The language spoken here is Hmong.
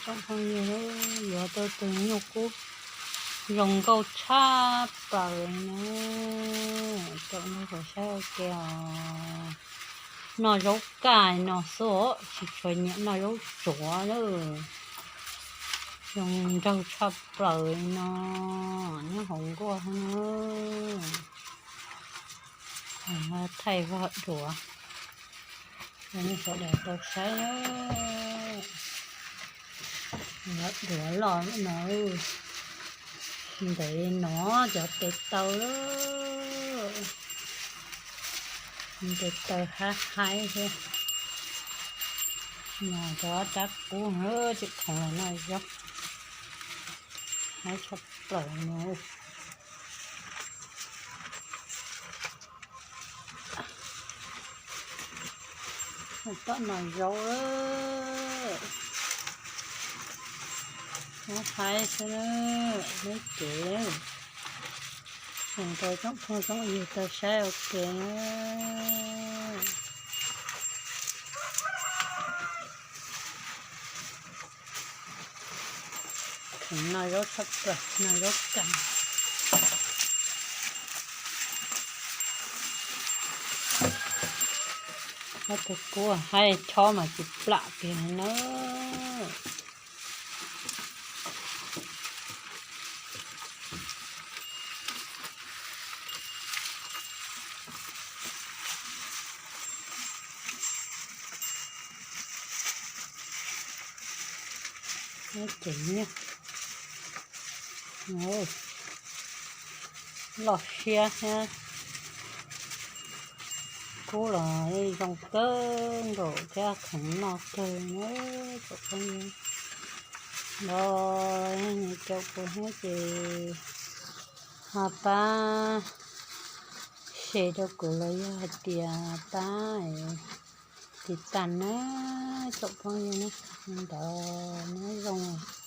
Tsoom phooj ywg, yuav tau tus nyuj kub zoo nkauj tshaj plaws no, tsoom phooj ywg saib ua ke os. Noj zaub kaj no xwb, tsis tshua nyiam noj zaub tsuav lawm. Zoo nraug tshaj plaws no, nyob hauv nkuaj no. Thaij vog duav, nej sawv daws tau saib. Vog duav loj no, ntev no cov tes taw lawm. Tes taw haib haib thiab. Cov rab kub tseem khoov los noj zaub, haib tshaj plaws no. Tom noj zaub, haib xwb, neb cev. Tsoom phooj tsoom ywg tau saib ua ke. Kheev noj zaub tshaj plaws, noj zaub kaj. Ob tug kub haib chob mas tsis plam kiag li na. Ces nyob loj siab thiab, kub los zoo kawg nkaus thiab kheev noj kawg na. Tsoom phooj ywg, los caum kuv thiab ces ho pab share rau kuv los yog hais tias pab tiv tas na, tsoom phooj ywg na. Ntawd nyob zoo.